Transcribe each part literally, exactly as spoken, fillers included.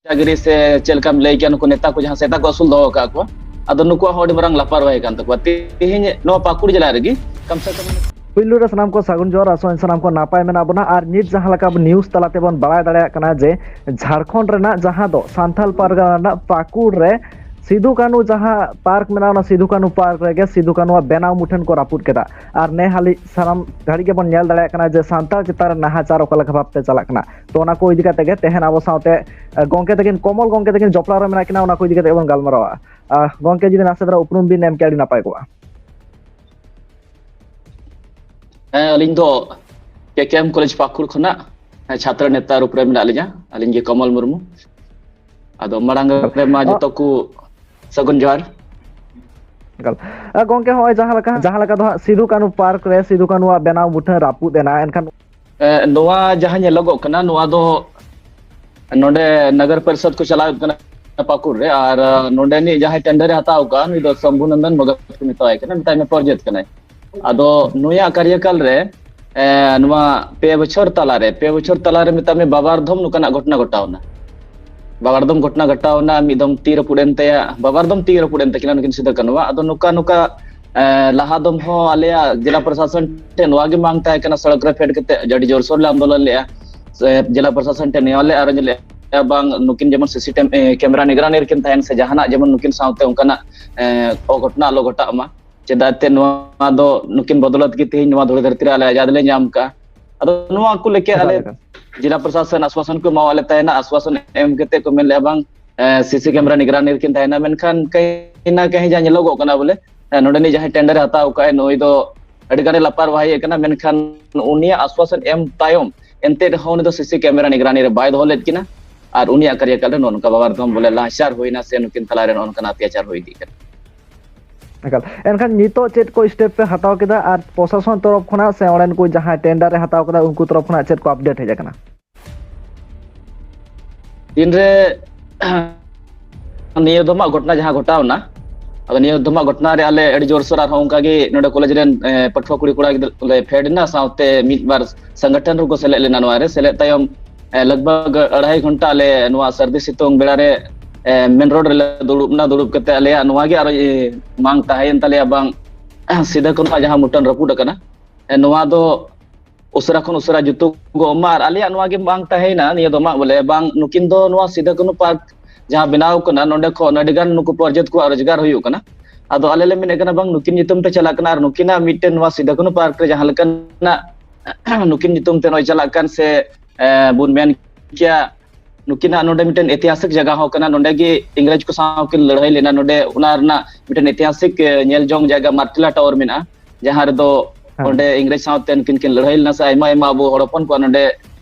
ᱪᱟᱹᱠᱨᱤ ᱥᱮ ᱪᱮᱫ ᱞᱮᱠᱟᱢ ᱞᱟᱹᱭ ᱠᱮᱭᱟ, ᱱᱩᱠᱩ ᱱᱮᱛᱟ ᱠᱚ ᱡᱟᱦᱟᱸ ᱥᱮᱛᱟ ᱠᱚ ᱟᱹᱥᱩᱞ ᱫᱚᱦᱚ ᱟᱠᱟᱫ ᱠᱚᱣᱟ, ᱟᱫᱚ ᱱᱩᱠᱩᱣᱟᱜ ᱦᱚᱸ ᱟᱹᱰᱤ ᱢᱟᱨᱟᱝ ᱞᱟᱯᱟᱨᱣᱟᱦᱤ ᱠᱟᱱ ᱛᱟᱠᱚᱣᱟ᱾ ᱛᱮᱦᱮᱧ ᱱᱚᱣᱟ ᱯᱟᱹᱠᱩᱲ ᱡᱮᱞᱟ ᱨᱮᱜᱮ ᱠᱟᱢ ᱥᱮ ᱠᱟᱢ ᱯᱩᱭᱞᱩ ᱨᱮ ᱥᱟᱱᱟᱢ ᱠᱚ ᱥᱟᱹᱜᱩᱱ ᱡᱚᱦᱟᱨ, ᱟᱥᱚᱜ ᱟᱹᱧ ᱥᱟᱱᱟᱢ ᱠᱚ ᱱᱟᱯᱟᱭ ᱢᱮᱱᱟᱜ ᱵᱚᱱᱟ᱾ ᱟᱨ ᱱᱤᱛ ᱡᱟᱦᱟᱸ ᱞᱮᱠᱟ ᱟᱵᱚ news ᱛᱟᱞᱟ ᱛᱮᱵᱚᱱ ᱵᱟᱲᱟᱭ ᱫᱟᱲᱮᱭᱟᱜ ᱠᱟᱱᱟ ᱡᱮ ᱡᱷᱟᱲᱠᱷᱚᱸᱰ ᱨᱮᱱᱟᱜ ᱡᱟᱦᱟᱸ ᱫᱚ ᱥᱟᱱᱛᱟᱞ ᱯᱟᱨᱜᱟᱱᱟ ᱨᱮᱱᱟᱜ ᱯᱟᱹᱠᱩᱲ ᱨᱮ ᱥᱤᱫᱩ ᱠᱟᱹᱱᱩ ᱡᱟᱦᱟᱸ park ᱢᱮᱱᱟᱜᱼᱟ, ᱚᱱᱟ ᱥᱤᱫᱩ ᱠᱟᱹᱱᱩ park ᱨᱮᱜᱮ ᱥᱤᱫᱩ ᱠᱟᱹᱱᱩᱣᱟᱜ ᱵᱮᱱᱟᱣ ᱢᱩᱴᱷᱟᱹᱱ ᱠᱚ ᱨᱟᱹᱯᱩᱫ ᱠᱮᱫᱟ᱾ ᱟᱨ ᱱᱮ ᱦᱟᱹᱞᱤ ᱥᱟᱱᱟᱢ ᱜᱷᱟᱹᱲᱤᱡ ᱜᱮᱵᱚᱱ ᱧᱮᱞ ᱫᱟᱲᱮᱭᱟᱜ ᱠᱟᱱᱟ ᱡᱮ ᱥᱟᱱᱛᱟᱲ ᱪᱮᱛᱟᱱ ᱨᱮ ᱱᱟᱦᱟᱪᱟᱨ ᱚᱠᱟ ᱞᱮᱠᱟ ᱵᱷᱟᱵᱛᱮ ᱪᱟᱞᱟᱜ ᱠᱟᱱᱟ᱾ ᱛᱚ ᱚᱱᱟ ᱠᱚ ᱤᱫᱤ ᱠᱟᱛᱮ ᱜᱮ ᱛᱮᱦᱮᱧ ᱟᱵᱚ ᱥᱟᱶᱛᱮ, ᱮ, ᱜᱚᱝᱠᱮ ᱛᱟᱹᱠᱤᱱ, ᱠᱚᱢᱚᱞ ᱜᱚᱝᱠᱮ ᱛᱟᱹᱠᱤᱱ ᱡᱚᱯᱲᱟᱣ ᱨᱮ ᱢᱮᱱᱟᱜ ᱠᱤᱱᱟ, ᱚᱱᱟ ᱠᱚ ᱤᱫᱤ ᱠᱟᱛᱮ ᱵᱚᱱ ᱜᱟᱞᱢᱟᱨᱟᱣᱟ᱾ ᱟ, ᱜᱚᱝᱠᱮ, ᱡᱩᱫᱤ ᱱᱟᱥᱮ ᱫᱷᱟᱨᱟ ᱩᱯᱨᱩᱢ ᱵᱤᱱ ᱮᱢ ᱠᱮᱭᱟ, ᱟᱹᱰᱤ ᱱᱟᱯᱟᱭ ᱠᱚᱜᱼᱟ᱾ ᱦᱮᱸ, ᱟᱹᱞᱤᱧ ᱫᱚ ᱠᱮ ᱠᱮ ᱮᱢ ᱠᱚᱞᱮᱡᱽ ᱯᱟᱹᱠᱩᱲ ᱠᱷᱚᱱᱟᱜ, ᱦᱮᱸ, ᱪᱷᱟᱛᱨᱚ ᱱᱮᱛᱟ ᱨᱩᱯ ᱨᱮ ᱢᱮᱱᱟᱜ ᱞᱤᱧᱟ᱾ ᱟᱹᱞᱤᱧ ᱜᱮ ᱠᱚᱢᱚᱞ ᱢᱩᱨᱢᱩ᱾ ᱟᱫᱚ ᱢᱟᱲᱟᱝ ᱨᱮᱢᱟ ᱡᱚᱛᱚ ᱠᱚ ᱥᱟᱹᱜᱩᱱ ᱡᱚᱦᱟᱨ᱾ ᱮᱠᱟᱞ᱾ ᱟ, ᱜᱚᱝᱠᱮ, ᱦᱚᱸᱜᱼᱚᱭ ᱡᱟᱦᱟᱸ ᱞᱮᱠᱟ, ᱡᱟᱦᱟᱸ ᱞᱮᱠᱟ ᱫᱚ ᱦᱟᱸᱜ ᱥᱤᱫᱩ ᱠᱟᱹᱱᱩ park ᱨᱮ ᱥᱤᱫᱩ ᱠᱟᱹᱱᱩᱣᱟᱜ ᱵᱮᱱᱟᱣ ᱢᱩᱴᱷᱟᱹᱱ ᱨᱟᱹᱯᱩᱫ ᱮᱱᱟ, ᱮᱱᱠᱷᱟᱱ ᱮ, ᱱᱚᱣᱟ ᱡᱟᱦᱟᱸ ᱧᱮᱞᱚᱜᱚᱜ ᱠᱟᱱᱟ, ᱱᱚᱣᱟ ᱫᱚ ᱱᱚᱰᱮ ᱱᱚᱜᱚᱨ ᱯᱚᱨᱤᱥᱚᱫ ᱠᱚ ᱪᱟᱞᱟᱣᱮᱫ ᱠᱟᱱᱟ ᱯᱟᱹᱠᱩᱲ ᱨᱮ, ᱟᱨ, ᱟ, ᱱᱚᱰᱮᱱᱤᱡ ᱡᱟᱦᱟᱸᱭ tender ᱮ ᱦᱟᱛᱟᱣ ᱟᱠᱟᱫ, ᱱᱩᱭ ᱫᱚ ᱥᱚᱢᱵᱷᱩ ᱱᱚᱱᱫᱚᱱ ᱵᱷᱚᱜᱚᱛ ᱠᱚ ᱢᱮᱛᱟᱭ ᱠᱟᱱᱟ, ᱢᱮᱛᱟᱭ ᱢᱮ ᱯᱚᱨᱡᱚᱛ ᱠᱟᱱᱟᱭ᱾ ᱟᱫᱚ ᱱᱩᱭᱟᱜ ᱠᱟᱨᱭᱚᱠᱟᱞ ᱨᱮ, ᱮ, ᱱᱚᱣᱟ ᱯᱮ ᱵᱚᱪᱷᱚᱨ ᱛᱟᱞᱟᱨᱮ, ᱯᱮ ᱵᱚᱪᱷᱚᱨ ᱛᱟᱞᱟᱨᱮ ᱢᱮᱛᱟᱜ ᱢᱮ ᱵᱟᱵᱟᱨ ᱫᱷᱚᱢ ᱱᱚᱝᱠᱟᱱᱟᱜ ᱜᱷᱚᱴᱚᱱᱟ ᱜᱷᱚᱴᱟᱣ ᱮᱱᱟ᱾ ᱵᱟᱵᱟᱨ ᱫᱷᱚᱢ ᱜᱷᱚᱴᱚᱱᱟ ᱜᱷᱚᱴᱟᱣ ᱮᱱᱟ, ᱢᱤᱫ ᱫᱷᱚᱢ ᱛᱤ ᱨᱟᱹᱯᱩᱫ ᱮᱱ ᱛᱟᱭᱟ, ᱵᱟᱵᱟᱨ ᱫᱷᱚᱢ ᱛᱤ ᱨᱟᱹᱯᱩᱫ ᱮᱱ ᱛᱟᱹᱠᱤᱱᱟ ᱱᱩᱠᱤᱱ ᱥᱤᱫᱩ ᱠᱟᱹᱱᱩᱣᱟᱜ᱾ ᱟᱫᱚ ᱱᱚᱝᱠᱟ ᱱᱚᱝᱠᱟ, ᱮ, ᱞᱟᱦᱟ ᱫᱚᱢ ᱦᱚᱸ ᱟᱞᱮᱭᱟᱜ ᱡᱮᱞᱟ ᱯᱨᱚᱥᱟᱥᱚᱱ ᱴᱷᱮᱱ ᱱᱚᱣᱟ ᱜᱮ ᱢᱟᱝ ᱛᱟᱦᱮᱸ ᱠᱟᱱᱟ, ᱥᱚᱲᱚᱠ ᱨᱮ ᱯᱷᱮᱰ ᱠᱟᱛᱮ ᱟᱹᱰᱤ ᱡᱳᱨᱥᱳᱨ ᱞᱮ ᱟᱱᱫᱳᱞᱚᱱ ᱞᱮᱜᱼᱟ᱾ ᱥᱮ ᱡᱮᱞᱟ ᱯᱨᱚᱥᱟᱥᱚᱱ ᱴᱷᱮᱱ ᱱᱮᱦᱚᱨ ᱞᱮ ᱟᱨᱚᱡᱽ ᱞᱮᱜᱼᱟ, ᱵᱟᱝ ᱱᱩᱠᱤᱱ ᱡᱮᱢᱚᱱ ᱥᱤᱥᱤ ᱴᱮᱢ-, ᱮ, ᱠᱮᱢᱮᱨᱟ ᱱᱤᱜᱨᱟᱱᱤ ᱨᱮᱠᱤᱱ ᱛᱟᱦᱮᱱ ᱥᱮ ᱡᱟᱦᱟᱱᱟᱜ ᱡᱮᱢᱚᱱ ᱱᱩᱠᱤᱱ ᱥᱟᱶᱛᱮ ᱚᱱᱠᱟᱱᱟᱜ, ᱮ, ᱚᱜᱷᱚᱴᱚᱱᱟ ᱟᱞᱚ ᱜᱷᱚᱴᱟᱜ ᱢᱟ᱾ ᱪᱮᱫᱟᱜ ᱛᱮ ᱱᱚᱣᱟ ᱫᱚ ᱱᱩᱠᱤᱱ ᱵᱚᱫᱚᱞᱟᱛ ᱜᱮ ᱛᱮᱦᱮᱧ ᱱᱚᱣᱟ ᱫᱷᱩᱲᱤ ᱫᱷᱟᱹᱨᱛᱤ ᱨᱮ ᱟᱞᱮ ᱟᱡᱟᱫ ᱞᱮ ᱧᱟᱢ ᱠᱟᱜᱼᱟ᱾ ᱟᱫᱚ ᱱᱚᱣᱟ ᱠᱚ ᱞᱮᱠᱟ ᱟᱞᱮ ᱮᱠᱟᱞ, ᱮᱠᱟᱞ᱾ ᱡᱮᱞᱟ ᱯᱨᱚᱥᱟᱥᱚᱱ ᱟᱥᱣᱟᱥᱚᱱ ᱠᱚ ᱮᱢᱟᱣᱟᱫ ᱞᱮ ᱛᱟᱦᱮᱱᱟ, ᱟᱥᱣᱟᱥᱚᱱ ᱮᱢ ᱠᱟᱛᱮ ᱠᱚ ᱢᱮᱱ ᱞᱮᱜᱼᱟ ᱵᱟᱝ, ᱮ, ᱥᱤᱥᱤ ᱠᱮᱢᱮᱨᱟ ᱱᱤᱜᱨᱟᱱᱤ ᱨᱮᱠᱤᱱ ᱛᱟᱦᱮᱱᱟ, ᱢᱮᱱᱠᱷᱟᱱ ᱠᱟᱹᱦᱤ ᱱᱟ ᱠᱟᱹᱦᱤ ᱡᱟ ᱧᱮᱞᱚᱜᱚᱜ ᱠᱟᱱᱟ ᱵᱚᱞᱮ, ᱮ, ᱱᱚᱰᱮᱱᱤᱡ ᱡᱟᱦᱟᱸᱭ ᱴᱮᱱᱰᱟᱨ ᱮ ᱦᱟᱛᱟᱣ ᱠᱟᱜᱼᱟᱭ ᱱᱩᱭ ᱫᱚ ᱟᱹᱰᱤ ᱜᱟᱱᱮ ᱞᱟᱯᱟᱨᱣᱟᱦᱤ ᱟᱠᱟᱱᱟ, ᱢᱮᱱᱠᱷᱟᱱ ᱩᱱᱤᱭᱟᱜ ᱟᱥᱣᱟᱥᱚᱱ ᱮᱢ ᱛᱟᱭᱚᱢ ᱮᱱᱛᱮ ᱨᱮᱦᱚᱸ ᱩᱱᱤ ᱫᱚ ᱥᱤᱥᱤ ᱠᱮᱢᱮᱨᱟ ᱱᱤᱜᱨᱟᱱᱤ ᱨᱮ ᱵᱟᱭ ᱫᱚᱦᱚ ᱞᱮᱫ ᱠᱤᱱᱟ ᱟᱨ ᱩᱱᱤᱭᱟᱜ ᱠᱟᱨᱭᱟᱠᱟᱞ ᱨᱮ ᱱᱚᱜᱼᱚ ᱱᱚᱝᱠᱟ ᱵᱟᱵᱟᱨ ᱫᱷᱚᱢ ᱵᱚᱞᱮ ᱞᱟᱦᱟᱪᱟᱨ ᱦᱩᱭᱱᱟ ᱥᱮ ᱱᱩᱠᱤᱱ ᱛᱟᱞᱟᱨᱮ ᱱᱚᱜᱼᱚ ᱱᱚᱝᱠᱟᱱᱟᱜ ᱚᱛᱛᱟᱪᱟᱨ ᱦᱩᱭ ᱤᱫᱤᱜ ᱠᱟᱱᱟ᱾ ᱮᱠᱟᱞ᱾ ᱮᱱᱠᱷᱟᱱ ᱱᱤᱛᱚᱜ ᱪᱮᱫ ᱠᱚ step ᱯᱮ ᱦᱟᱛᱟᱣ ᱠᱮᱫᱟ ᱟᱨ ᱯᱨᱚᱥᱟᱥᱚᱱ ᱛᱚᱨᱚᱯ ᱠᱷᱚᱱᱟᱜ ᱥᱮ ᱚᱸᱰᱮᱱ ᱠᱚ ᱡᱟᱦᱟᱸᱭ ᱴᱮᱱᱰᱟᱨ ᱮ ᱦᱟᱛᱟᱣ ᱠᱟᱫᱟ ᱩᱱᱠᱩ ᱛᱚᱨᱚᱯ ᱠᱷᱚᱱᱟᱜ ᱪᱮᱫ ᱠᱚ update ᱦᱮᱡ ᱟᱠᱟᱱᱟ? ᱛᱤᱱᱨᱮ ᱱᱤᱭᱟᱹ ᱫᱚᱢᱟᱜ ᱜᱷᱚᱴᱚᱱᱟ ᱡᱟᱦᱟᱸ ᱜᱷᱚᱴᱟᱣᱱᱟ, ᱟᱫᱚ ᱱᱤᱭᱟᱹ ᱫᱚᱢᱟᱜ ᱜᱷᱚᱴᱚᱱᱟ ᱨᱮ ᱟᱞᱮ ᱟᱹᱰᱤ ᱡᱳᱨᱥᱳᱨ ᱟᱨᱦᱚᱸ ᱚᱱᱠᱟᱜᱮ ᱱᱚᱰᱮ ᱠᱚᱞᱮᱡᱽ ᱨᱮᱱ, ᱮ, ᱯᱟᱹᱴᱷᱩᱣᱟᱹ ᱠᱩᱲᱤ ᱠᱚᱲᱟ ᱜᱤᱫᱽᱨᱟᱹ ᱞᱮ ᱯᱷᱮᱰ ᱮᱱᱟ, ᱥᱟᱶᱛᱮ ᱢᱤᱫ ᱵᱟᱨ ᱥᱚᱝᱜᱚᱴᱷᱚᱱ ᱨᱮᱠᱚ ᱥᱮᱞᱮᱫ ᱞᱮᱱᱟ ᱱᱚᱣᱟ ᱨᱮ᱾ ᱥᱮᱞᱮᱫ ᱛᱟᱭᱚᱢ, ᱞᱟᱜᱽ ᱵᱷᱟᱜᱽ ᱟᱲᱟᱭ ᱜᱷᱚᱱᱴᱟ ᱟᱞᱮ ᱱᱚᱣᱟ ᱥᱟᱹᱨᱫᱤ ᱥᱤᱛᱩᱝ ᱵᱮᱲᱟ ᱨᱮ ᱢᱮᱱ ᱨᱳᱰ ᱨᱮᱞᱮ ᱫᱩᱲᱩᱵ ᱮᱱᱟ᱾ ᱫᱩᱲᱩᱵ ᱠᱟᱛᱮ ᱟᱞᱮᱭᱟᱜ ᱱᱚᱣᱟ ᱜᱮ ᱟᱨᱚ ᱢᱟᱝ ᱛᱟᱦᱮᱸᱭᱮᱱ ᱛᱟᱞᱮᱭᱟ, ᱵᱟᱝ ᱥᱤᱫᱷᱟᱹ ᱠᱟᱹᱱᱦᱩ ᱡᱟᱦᱟᱸ ᱢᱩᱴᱷᱟᱹᱱ ᱨᱟᱹᱯᱩᱫ ᱟᱠᱟᱱᱟ, ᱱᱚᱣᱟ ᱫᱚ ᱩᱥᱟᱹᱨᱟ ᱠᱷᱚᱱ ᱩᱥᱟᱹᱨᱟ ᱡᱩᱛᱩᱜᱚᱜ ᱢᱟ᱾ ᱟᱨ ᱟᱞᱮᱭᱟᱜ ᱱᱚᱣᱟ ᱜᱮ ᱵᱟᱝ ᱛᱟᱦᱮᱸᱭᱮᱱᱟ ᱱᱤᱭᱟᱹ ᱫᱚ ᱢᱟᱜ ᱵᱚᱞᱮ, ᱵᱟᱝ ᱱᱩᱠᱤᱱ ᱫᱚ ᱱᱚᱣᱟ ᱥᱤᱫᱷᱟᱹ ᱠᱟᱹᱱᱦᱩ ᱯᱟᱨᱠ ᱡᱟᱦᱟᱸ ᱵᱮᱱᱟᱣ ᱠᱟᱱᱟ, ᱱᱚᱸᱰᱮ ᱠᱷᱚᱱ ᱟᱹᱰᱤ ᱜᱟᱱ ᱱᱩᱠᱩ ᱯᱚᱨᱡᱚᱴ ᱠᱚᱣᱟᱜ ᱨᱳᱡᱽᱜᱟᱨ ᱦᱩᱭᱩᱜ ᱠᱟᱱᱟ᱾ ᱟᱫᱚ ᱟᱞᱮ ᱞᱮ ᱢᱮᱱᱮᱫ ᱠᱟᱱᱟ ᱵᱟᱝ ᱱᱩᱠᱤᱱ ᱧᱩᱛᱩᱢ ᱛᱮ ᱪᱟᱞᱟᱜ ᱠᱟᱱᱟ, ᱟᱨ ᱱᱩᱠᱤᱱᱟᱜ ᱢᱤᱫᱴᱮᱱ ᱱᱚᱣᱟ ᱥᱤᱫᱷᱟᱹ ᱠᱟᱹᱱᱦᱩ ᱯᱟᱨᱠ ᱨᱮ ᱡᱟᱦᱟᱸ ᱞᱮᱠᱟᱱᱟᱜ ᱱᱩᱠᱤᱱ ᱧᱩᱛᱩᱢ ᱛᱮ ᱱᱚᱜᱼᱚᱭ ᱪᱟᱞᱟᱜ ᱠᱟᱱ ᱥᱮ, ᱮ, ᱵᱚᱱ ᱢᱮᱱ ᱠᱮᱭᱟ, ᱱᱩᱠᱤᱱᱟᱜ ᱱᱚᱰᱮ ᱢᱤᱫᱴᱮᱱ ᱤᱛᱤᱦᱟᱥᱤᱠ ᱡᱟᱭᱜᱟ ᱦᱚᱸ ᱠᱟᱱᱟ᱾ ᱱᱚᱰᱮ ᱜᱮ ᱤᱝᱨᱮᱡᱽ ᱠᱚ ᱥᱟᱶ ᱠᱤᱱ ᱞᱟᱹᱲᱦᱟᱹᱭ ᱞᱮᱱᱟ᱾ ᱱᱚᱰᱮ ᱚᱱᱟ ᱨᱮᱱᱟᱜ ᱢᱤᱫᱴᱮᱱ ᱤᱛᱤᱦᱟᱥᱤᱠ, ᱮ, ᱧᱮᱞ ᱡᱚᱝ ᱡᱟᱭᱜᱟ ᱢᱟᱨᱴᱤᱞᱟ ᱴᱟᱣᱟᱨ ᱢᱮᱱᱟᱜᱼᱟ, ᱡᱟᱦᱟᱸ ᱨᱮᱫᱚ ᱦᱮᱸ᱾ ᱚᱸᱰᱮ ᱤᱝᱨᱮᱡᱽ ᱥᱟᱶᱛᱮ ᱱᱩᱠᱤᱱ ᱠᱤᱱ ᱞᱟᱹᱲᱦᱟᱹᱭ ᱞᱮᱱᱟ ᱥᱮ ᱟᱭᱢᱟ ᱟᱭᱢᱟ ᱟᱵᱚ ᱦᱚᱲ ᱦᱚᱯᱚᱱ ᱠᱚᱣᱟᱜ ᱱᱚᱰᱮ,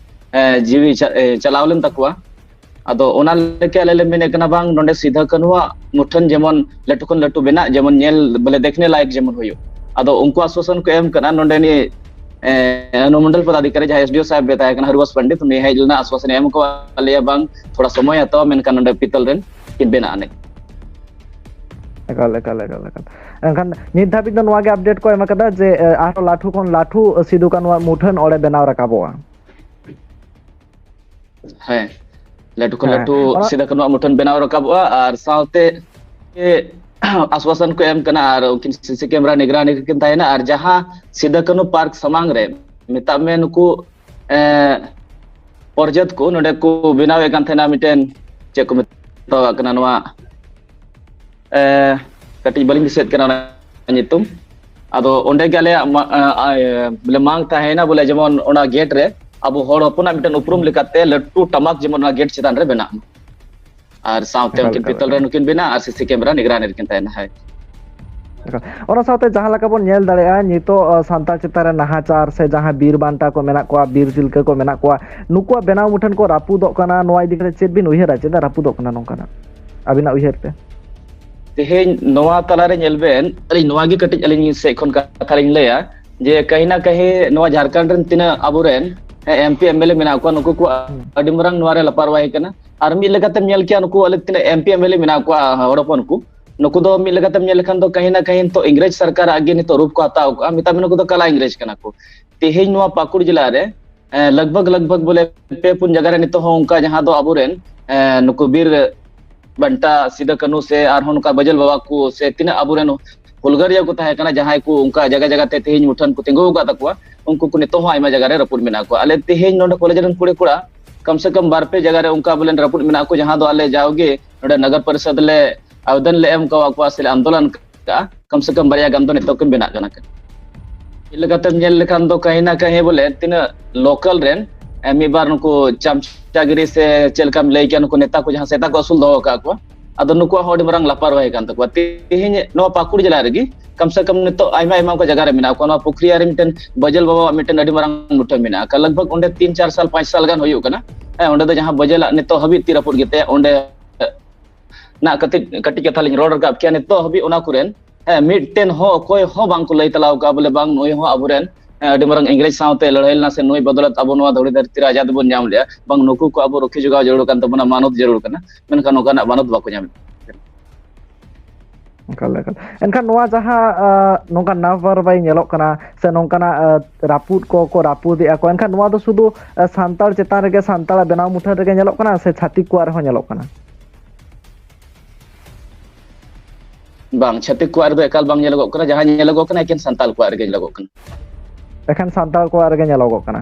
ᱮ, ᱡᱤᱣᱤ ᱪᱟ-, ᱮ, ᱪᱟᱞᱟᱣ ᱞᱮᱱ ᱛᱟᱠᱚᱣᱟ᱾ ᱟᱫᱚ ᱚᱱᱟ ᱞᱟᱹᱜᱤᱫ ᱟᱞᱮ ᱞᱮ ᱢᱮᱱᱮᱫ ᱠᱟᱱᱟ ᱵᱟᱝ ᱱᱚᱰᱮ ᱥᱤᱫᱷᱟᱹ ᱠᱟᱹᱱᱦᱩᱣᱟᱜ ᱢᱩᱴᱷᱟᱹᱱ ᱡᱮᱢᱚᱱ ᱞᱟᱹᱴᱩ ᱠᱷᱚᱱ ᱞᱟᱹᱴᱩ ᱵᱮᱱᱟᱜ, ᱡᱮᱢᱚᱱ ᱧᱮᱞ ᱵᱚᱞᱮ ᱫᱮᱠᱷᱱᱮ ᱞᱟᱭᱮᱠ ᱡᱮᱢᱚᱱ ᱦᱩᱭᱩᱜ᱾ ᱟᱫᱚ ᱩᱱᱠᱩ ᱟᱥᱣᱟᱥᱚᱱ ᱠᱚ ᱮᱢ ᱠᱟᱱᱟ᱾ ᱱᱚᱰᱮᱱᱤᱡ, ᱮ, ᱚᱱᱩᱢᱚᱱᱰᱚᱞ ᱯᱚᱫᱟᱫᱷᱤᱠᱟᱨᱤ ᱡᱟᱦᱟᱸᱭ ᱮᱥ ᱰᱤ ᱳ ᱥᱟᱦᱮᱵ ᱮ ᱛᱟᱦᱮᱸ ᱠᱟᱱᱟ, ᱦᱚᱨᱤᱵᱚᱝᱥ ᱯᱚᱱᱰᱤᱛ, ᱩᱱᱤ ᱦᱮᱡ ᱞᱮᱱᱟ, ᱟᱥᱣᱟᱥᱚᱱ ᱮ ᱮᱢ ᱠᱟᱣᱟ ᱞᱮᱭᱟ ᱵᱟᱝ ᱛᱷᱚᱲᱟ ᱥᱚᱢᱚᱭ ᱦᱟᱛᱟᱣᱟ, ᱢᱮᱱᱠᱷᱟᱱ ᱱᱚᱰᱮ ᱯᱤᱛᱚᱞ ᱨᱮᱱ ᱠᱤᱱ ᱵᱮᱱᱟᱜ ᱟᱹᱱᱤᱡ᱾ ᱮᱠᱟᱞ, ᱮᱠᱟᱞ, ᱮᱠᱟᱞ, ᱮᱠᱟᱞ᱾ ᱮᱱᱠᱷᱟᱱ ᱱᱤᱛ ᱫᱷᱟᱹᱵᱤᱡ ᱫᱚ ᱱᱚᱣᱟ ᱜᱮ ᱟᱯᱰᱮᱴ ᱠᱚ ᱮᱢ ᱟᱠᱟᱫᱟ ᱡᱮ, ᱮ, ᱟᱨᱦᱚᱸ ᱞᱟᱹᱴᱷᱩ ᱠᱷᱚᱱ ᱞᱟᱹᱴᱷᱩ ᱥᱤᱫᱩ ᱠᱟᱹᱱᱩᱣᱟᱜ ᱢᱩᱴᱷᱟᱹᱱ ᱚᱸᱰᱮ ᱵᱮᱱᱟᱣ ᱨᱟᱠᱟᱵᱚᱜᱼᱟ᱾ ᱦᱮᱸ, ᱞᱟᱹᱴᱩ ᱠᱷᱚᱱ ᱦᱮᱸ, ᱞᱟᱹᱴᱩ ᱚᱱᱟ ᱥᱤᱫᱩ ᱠᱟᱹᱱᱩᱣᱟᱜ ᱢᱩᱴᱷᱟᱹᱱ ᱵᱮᱱᱟᱣ ᱨᱟᱠᱟᱵᱚᱜᱼᱟ᱾ ᱟᱨ ᱥᱟᱶᱛᱮ ᱮ, ᱟᱥᱣᱟᱥᱚᱱ ᱠᱚ ᱮᱢ ᱠᱟᱱᱟ ᱟᱨ ᱩᱱᱠᱤᱱ ᱥᱤ ᱥᱤ ᱠᱮᱢᱮᱨᱟ ᱱᱤᱜᱽᱨᱟᱱᱤ ᱨᱮᱠᱤᱱ ᱛᱟᱦᱮᱱᱟ᱾ ᱟᱨ ᱡᱟᱦᱟᱸ ᱥᱤᱫᱩ ᱠᱟᱹᱱᱩ ᱯᱟᱨᱠ ᱥᱟᱢᱟᱝ ᱨᱮ ᱢᱮᱛᱟᱜ ᱢᱮ ᱱᱩᱠᱩ, ᱮ, ᱯᱚᱨᱡᱚᱴ ᱠᱚ ᱱᱚᱰᱮ ᱠᱚ ᱵᱮᱱᱟᱣᱮᱫ ᱠᱟᱱ ᱛᱟᱦᱮᱱᱟ ᱢᱤᱫᱴᱮᱱ, ᱪᱮᱫ ᱠᱚ ᱢᱮᱛᱟᱣᱟᱜ ᱠᱟᱱᱟ ᱱᱚᱣᱟ, ᱮ, ᱠᱟᱹᱴᱤᱡ ᱵᱟᱹᱞᱤᱧ ᱫᱤᱥᱟᱹᱭᱮᱫ ᱠᱟᱱᱟ ᱚᱱᱟ ᱧᱩᱛᱩᱢ᱾ ᱟᱫᱚ ᱚᱸᱰᱮ ᱜᱮ ᱟᱞᱮᱭᱟᱜ ᱢᱟ-, ᱟ, ᱟ, ᱵᱚᱞᱮ ᱢᱟᱝ ᱛᱟᱦᱮᱸᱭᱮᱱᱟ ᱵᱚᱞᱮ ᱡᱮᱢᱚᱱ ᱚᱱᱟ ᱜᱮᱴ ᱨᱮ ᱟᱵᱚ ᱦᱚᱲ ᱦᱚᱯᱚᱱᱟᱜ ᱢᱤᱫᱴᱮᱱ ᱩᱯᱨᱩᱢ ᱞᱮᱠᱟᱛᱮ ᱞᱟᱹᱴᱩ ᱴᱟᱢᱟᱠ ᱡᱮᱢᱚᱱ ᱚᱱᱟ ᱜᱮᱴ ᱪᱮᱛᱟᱱ ᱨᱮ ᱵᱮᱱᱟᱜ ᱢᱟ᱾ ᱟᱨ ᱥᱟᱶᱛᱮ ᱮᱠᱟᱞ, ᱩᱱᱠᱤᱱ ᱮᱠᱟᱞ, ᱯᱤᱛᱚᱞ ᱨᱮ ᱮᱠᱟᱞ᱾ ᱱᱩᱠᱤᱱ ᱵᱮᱱᱟᱜᱼᱟ ᱟᱨ ᱥᱤ ᱥᱤ ᱠᱮᱢᱮᱨᱟ ᱱᱤᱜᱽᱨᱟᱱᱤ ᱨᱮᱠᱤᱱ ᱛᱟᱦᱮᱱᱟ᱾ ᱦᱳᱭ᱾ ᱮᱠᱟᱞ᱾ ᱚᱱᱟ ᱥᱟᱶᱛᱮ ᱡᱟᱦᱟᱸ ᱞᱮᱠᱟ ᱵᱚᱱ ᱧᱮᱞ ᱫᱟᱲᱮᱭᱟᱜᱼᱟ, ᱱᱤᱛᱚᱜ, ᱟ, ᱥᱟᱱᱛᱟᱲ ᱪᱮᱛᱟᱱ ᱨᱮ ᱱᱟᱦᱟᱪᱟᱨ ᱥᱮ ᱡᱟᱦᱟᱸ ᱵᱤᱨ ᱵᱟᱱᱴᱟ ᱠᱚ ᱢᱮᱱᱟᱜ ᱠᱚᱣᱟ, ᱵᱤᱨ ᱛᱤᱞᱠᱟᱹ ᱠᱚ ᱢᱮᱱᱟᱜ ᱠᱚᱣᱟ, ᱱᱩᱠᱩᱣᱟᱜ ᱵᱮᱱᱟᱣ ᱢᱩᱴᱷᱟᱹᱱ ᱠᱚ ᱨᱟᱹᱯᱩᱫᱚᱜ ᱠᱟᱱᱟ, ᱱᱚᱣᱟ ᱤᱫᱤ ᱠᱟᱛᱮ ᱪᱮᱫ ᱵᱤᱱ ᱩᱭᱦᱟᱹᱨᱟ? ᱪᱮᱫᱟᱜ ᱨᱟᱹᱯᱩᱫᱚᱜ ᱠᱟᱱᱟ ᱱᱚᱝᱠᱟᱱᱟᱜ, ᱟᱹᱵᱤᱱᱟᱜ ᱩᱭᱦᱟᱹᱨ ᱛᱮ? ᱛᱮᱦᱮᱧ ᱱᱚᱣᱟ ᱛᱟᱞᱟᱨᱮ ᱧᱮᱞ ᱵᱮᱱ, ᱟᱹᱞᱤᱧ ᱱᱚᱣᱟ ᱜᱮ ᱠᱟᱹᱴᱤᱡ ᱟᱹᱞᱤᱧ ᱥᱮᱫ ᱠᱷᱚᱱ ᱠᱟᱛᱷᱟ ᱞᱤᱧ ᱞᱟᱹᱭᱟ, ᱡᱮ ᱠᱟᱹᱦᱤ ᱱᱟ ᱠᱟᱹᱦᱤ ᱱᱚᱣᱟ ᱡᱷᱟᱲᱠᱷᱚᱸᱰ ᱨᱮᱱ ᱛᱤᱱᱟᱹᱜ ᱟᱵᱚᱨᱮᱱ, ᱦᱮᱸ, M P M L A ᱢᱮᱱᱟᱜ ᱠᱚᱣᱟ, ᱱᱩᱠᱩ ᱠᱚᱣᱟᱜ ᱦᱩᱸ᱾ ᱟᱹᱰᱤ ᱢᱟᱨᱟᱝ ᱱᱚᱣᱟ ᱨᱮ ᱞᱟᱯᱟᱨᱣᱟᱦᱤ ᱠᱟᱱᱟ᱾ ᱟᱨ ᱢᱤᱫ ᱞᱮᱠᱟᱛᱮᱢ ᱧᱮᱞ ᱠᱮᱭᱟ, ᱱᱩᱠᱩ ᱟᱞᱮ ᱛᱤᱱᱟᱹᱜ M P M L A ᱢᱮᱱᱟᱜ ᱠᱚᱣᱟ, ᱦᱚᱲ ᱦᱚᱯᱚᱱ ᱠᱚ, ᱱᱩᱠᱩ ᱫᱚ ᱢᱤᱫ ᱞᱮᱠᱟᱛᱮᱢ ᱧᱮᱞ ᱞᱮᱠᱷᱟᱱ ᱫᱚ ᱠᱟᱹᱦᱤ ᱱᱟ ᱠᱟᱹᱦᱤ ᱱᱤᱛᱚᱜ ᱤᱝᱨᱮᱡᱽ ᱥᱚᱨᱠᱟᱨᱟᱜ ᱜᱮ ᱱᱤᱛᱚᱜ ᱨᱩᱯ ᱠᱚ ᱦᱟᱛᱟᱣ ᱠᱟᱜᱼᱟ᱾ ᱢᱮᱛᱟᱜ ᱢᱮ ᱱᱩᱠᱩ ᱫᱚ ᱠᱟᱞᱟ ᱤᱝᱨᱮᱡᱽ ᱠᱟᱱᱟ ᱠᱚ᱾ ᱛᱮᱦᱮᱧ ᱱᱚᱣᱟ ᱯᱟᱹᱠᱩᱲ ᱡᱮᱞᱟ ᱨᱮ ᱞᱟᱜᱽᱵᱷᱟᱜᱽ ᱞᱟᱜᱽᱵᱷᱟᱜᱽ ᱵᱚᱞᱮ ᱯᱮ ᱯᱩᱱ ᱡᱟᱭᱜᱟ ᱨᱮ ᱱᱤᱛᱚᱜ ᱦᱚᱸ ᱚᱱᱠᱟ ᱡᱟᱦᱟᱸ ᱫᱚ ᱟᱵᱚᱨᱮᱱ ᱱᱩᱠᱩ ᱵᱤᱨ ᱵᱟᱱᱴᱟ, ᱥᱤᱫᱩ ᱠᱟᱹᱱᱦᱩ ᱥᱮ ᱟᱨᱦᱚᱸ ᱱᱚᱝᱠᱟ ᱵᱟᱹᱡᱟᱹᱞ ᱵᱟᱵᱟ ᱠᱚ ᱥᱮ ᱛᱤᱱᱟᱹᱜ ᱟᱵᱚᱨᱮᱱ ᱦᱩᱞᱜᱟᱹᱨᱤᱭᱟᱹ ᱠᱚ ᱛᱟᱦᱮᱸ ᱠᱟᱱᱟ, ᱡᱟᱦᱟᱸᱭ ᱠᱚ ᱚᱱᱠᱟ ᱡᱟᱭᱜᱟ ᱡᱟᱭᱜᱟ ᱛᱮ ᱛᱮᱦᱮᱧ ᱢᱩᱴᱷᱟᱹᱱ ᱠᱚ ᱛᱤᱸᱜᱩ ᱟᱠᱟᱫ ᱛᱟᱠᱚᱣᱟ, ᱩᱱᱠᱩ ᱠᱚ ᱱᱤᱛᱚᱜ ᱦᱚᱸ ᱟᱭᱢᱟ ᱡᱟᱭᱜᱟ ᱨᱮ ᱨᱟᱹᱯᱩᱫ ᱢᱮᱱᱟᱜ ᱠᱚᱣᱟ᱾ ᱟᱞᱮ ᱛᱮᱦᱮᱧ ᱱᱚᱰᱮ ᱠᱚᱞᱮᱡᱽ ᱨᱮᱱ ᱠᱩᱲᱤ ᱠᱚᱲᱟ ᱠᱚᱢ ᱥᱮ ᱠᱚᱢ ᱵᱟᱨ ᱯᱮ ᱡᱟᱭᱜᱟ ᱨᱮ ᱚᱱᱠᱟ ᱵᱚᱞᱮ ᱨᱟᱹᱯᱩᱫ ᱢᱮᱱᱟᱜ ᱠᱚ, ᱡᱟᱦᱟᱸ ᱫᱚ ᱟᱞᱮ ᱡᱟᱣᱜᱮ ᱱᱚᱰᱮ ᱱᱚᱜᱚᱨ ᱯᱚᱨᱤᱥᱚᱫᱽ ᱞᱮ ᱟᱵᱮᱫᱚᱱ ᱞᱮ ᱮᱢ ᱠᱟᱣᱟ ᱠᱚᱣᱟ ᱥᱮ ᱞᱮ ᱟᱱᱫᱳᱞᱚᱱ ᱠᱟᱜᱼᱟ, ᱠᱚᱢ ᱥᱮ ᱠᱚᱢ ᱵᱟᱨᱭᱟ ᱜᱟᱱ ᱫᱚ ᱱᱤᱛᱚᱜ ᱠᱤᱱ ᱵᱮᱱᱟᱜ ᱠᱟᱱᱟ᱾ ᱪᱮᱫ ᱞᱮᱠᱟᱛᱮᱢ ᱧᱮᱞ ᱞᱮᱠᱷᱟᱱ ᱫᱚ ᱠᱟᱹᱦᱤ ᱱᱟ ᱠᱟᱹᱦᱤ ᱵᱚᱞᱮ ᱛᱤᱱᱟᱹᱜ ᱞᱳᱠᱟᱞ ᱨᱮᱱ ᱢᱤᱫ ᱵᱟᱨ ᱱᱩᱠᱩ ᱪᱟᱢᱪᱟᱜᱤᱨᱤ ᱥᱮ ᱪᱮᱫ ᱞᱮᱠᱟᱢ ᱞᱟᱹᱭ ᱠᱮᱭᱟ, ᱱᱩᱠᱩ ᱱᱮᱛᱟ ᱠᱚ ᱡᱟᱦᱟᱸ ᱥᱮᱛᱟ ᱠᱚ ᱟᱹᱥᱩᱞ ᱫᱚᱦᱚ ᱟᱠᱟᱫ ᱠᱚᱣᱟ, ᱟᱫᱚ ᱱᱩᱠᱩᱣᱟᱜ ᱦᱚᱸ ᱟᱹᱰᱤ ᱢᱟᱨᱟᱝ ᱞᱟᱯᱟᱨᱣᱟᱦᱤ ᱠᱟᱱ ᱛᱟᱠᱚᱣᱟ᱾ ᱛᱮᱦᱮᱧ ᱱᱚᱣᱟ ᱯᱟᱹᱠᱩᱲ ᱡᱮᱞᱟ ᱨᱮᱜᱮ ᱠᱚᱢ ᱥᱮ ᱠᱚᱢ ᱱᱤᱛᱚᱜ ᱟᱭᱢᱟ ᱟᱭᱢᱟ ᱚᱱᱠᱟ ᱡᱟᱭᱜᱟ ᱨᱮ ᱢᱮᱱᱟᱜ ᱠᱚᱣᱟ᱾ ᱱᱚᱣᱟ ᱯᱩᱠᱷᱨᱤᱭᱟ ᱨᱮ ᱢᱤᱫᱴᱮᱱ ᱵᱟᱹᱡᱟᱹᱞ ᱵᱟᱵᱟᱣᱟᱜ ᱢᱤᱫᱴᱮᱱ ᱟᱹᱰᱤ ᱢᱟᱨᱟᱝ ᱢᱩᱴᱷᱟᱹᱱ ᱢᱮᱱᱟᱜ ᱟᱠᱟᱫ, ᱞᱟᱜᱽ ᱵᱷᱟᱜᱽ ᱚᱸᱰᱮ ᱛᱤᱱ ᱪᱟᱨ ᱥᱟᱞ ᱯᱟᱸᱪ ᱥᱟᱞ ᱜᱟᱱ ᱦᱩᱭᱩᱜ ᱠᱟᱱᱟ᱾ ᱦᱮᱸ, ᱚᱸᱰᱮ ᱫᱚ ᱡᱟᱦᱟᱸ ᱵᱟᱹᱡᱟᱹᱞᱟᱜ ᱱᱤᱛᱚᱜ ᱦᱟᱹᱵᱤᱡ ᱛᱤ ᱨᱟᱹᱯᱩᱫ ᱜᱮᱛᱟᱭᱟ, ᱚᱸᱰᱮ ᱨᱮᱱᱟᱜ ᱠᱟᱹᱴᱤᱡ ᱠᱟᱹᱴᱤᱡ ᱠᱟᱛᱷᱟ ᱞᱤᱧ ᱨᱚᱲ ᱨᱟᱠᱟᱵ ᱠᱮᱭᱟ᱾ ᱱᱤᱛᱚᱜ ᱦᱟᱹᱵᱤᱡ ᱚᱱᱟ ᱠᱚᱨᱮᱱ ᱦᱮᱸ ᱢᱤᱫᱴᱮᱱ ᱦᱚᱸ ᱚᱠᱚᱭ ᱦᱚᱸ ᱵᱟᱝ ᱠᱚ ᱞᱟᱹᱭ ᱛᱟᱞᱟᱣ ᱠᱟᱜᱼᱟ ᱵᱚᱞᱮ ᱵᱟᱝ ᱱᱩᱭ ᱦᱚᱸ ᱟᱵᱚᱨᱮᱱ ᱦᱮᱸ ᱟᱹᱰᱤ ᱢᱟᱨᱟᱝ ᱤᱝᱨᱮᱡᱽ ᱥᱟᱶᱛᱮ ᱞᱟᱹᱲᱦᱟᱹᱭ ᱞᱮᱱᱟ ᱥᱮ ᱱᱩᱭ ᱵᱚᱫᱚᱞᱟᱛ ᱟᱵᱚ ᱱᱚᱣᱟ ᱫᱷᱩᱲᱤ ᱫᱷᱟᱹᱨᱛᱤ ᱨᱮ ᱟᱡᱟᱫ ᱵᱚᱱ ᱧᱟᱢ ᱞᱮᱜᱼᱟ, ᱵᱟᱝ ᱱᱩᱠᱩ ᱠᱚ ᱟᱵᱚ ᱨᱩᱠᱷᱤᱭᱟᱹ ᱡᱚᱜᱟᱣ ᱡᱟᱹᱨᱩᱲ ᱠᱟᱱ ᱛᱟᱵᱚᱱᱟ, ᱢᱟᱱᱚᱛ ᱡᱟᱹᱨᱩᱲ ᱠᱟᱱᱟ, ᱢᱮᱱᱠᱷᱟᱱ ᱱᱚᱝᱠᱟᱱᱟᱜ ᱢᱟᱱᱚᱛ ᱵᱟᱠᱚ ᱧᱟᱢᱮᱫ᱾ ᱮᱠᱟᱞ, ᱮᱠᱟᱞ᱾ ᱮᱱᱠᱷᱟᱱ ᱱᱚᱣᱟ ᱡᱟᱦᱟᱸ, ᱟᱸ, ᱱᱚᱝᱠᱟ ᱱᱟᱣ ᱵᱟᱨ ᱵᱟᱭ ᱧᱮᱞᱚᱜ ᱠᱟᱱᱟ ᱥᱮ ᱱᱚᱝᱠᱟᱱᱟᱜ, ᱟᱸ, ᱨᱟᱹᱯᱩᱫ ᱠᱚ ᱠᱚ ᱨᱟᱹᱯᱩᱫᱮᱜᱼᱟ ᱠᱚ, ᱮᱱᱠᱷᱟᱱ ᱱᱚᱣᱟ ᱫᱚ ᱥᱩᱫᱷᱩ, ᱟᱸ, ᱥᱟᱱᱛᱟᱲ ᱪᱮᱛᱟᱱ ᱨᱮᱜᱮ, ᱥᱟᱱᱛᱟᱲᱟᱜ ᱵᱮᱱᱟᱣ ᱢᱩᱴᱷᱟᱹᱱ ᱨᱮᱜᱮ ᱧᱮᱞᱚᱜ ᱠᱟᱱᱟ ᱥᱮ ᱪᱷᱟᱹᱛᱤᱠ ᱠᱚᱣᱟᱜ ᱨᱮᱦᱚᱸ ᱧᱮᱞᱚᱜ ᱠᱟᱱᱟ? ᱵᱟᱝ, ᱪᱷᱟᱹᱛᱤᱠ ᱠᱚᱣᱟᱜ ᱨᱮᱫᱚ ᱮᱠᱟᱞ ᱵᱟᱝ ᱧᱮᱞᱚᱜᱚᱜ ᱠᱟᱱᱟ᱾ ᱡᱟᱦᱟᱸ ᱧᱮᱞᱚᱜᱚᱜ ᱠᱟᱱᱟ ᱮᱠᱮᱱ ᱥᱟᱱᱛᱟᱲ ᱠᱚᱣᱟᱜ ᱨᱮᱜᱮ ᱧᱮᱞᱚᱜᱚᱜ ᱠᱟᱱᱟ᱾ ᱮᱠᱷᱮᱱ ᱥᱟᱱᱛᱟᱲ ᱠᱚᱣᱟᱜ ᱨᱮᱜᱮ ᱧᱮᱞᱚᱜᱚᱜ ᱠᱟᱱᱟ᱾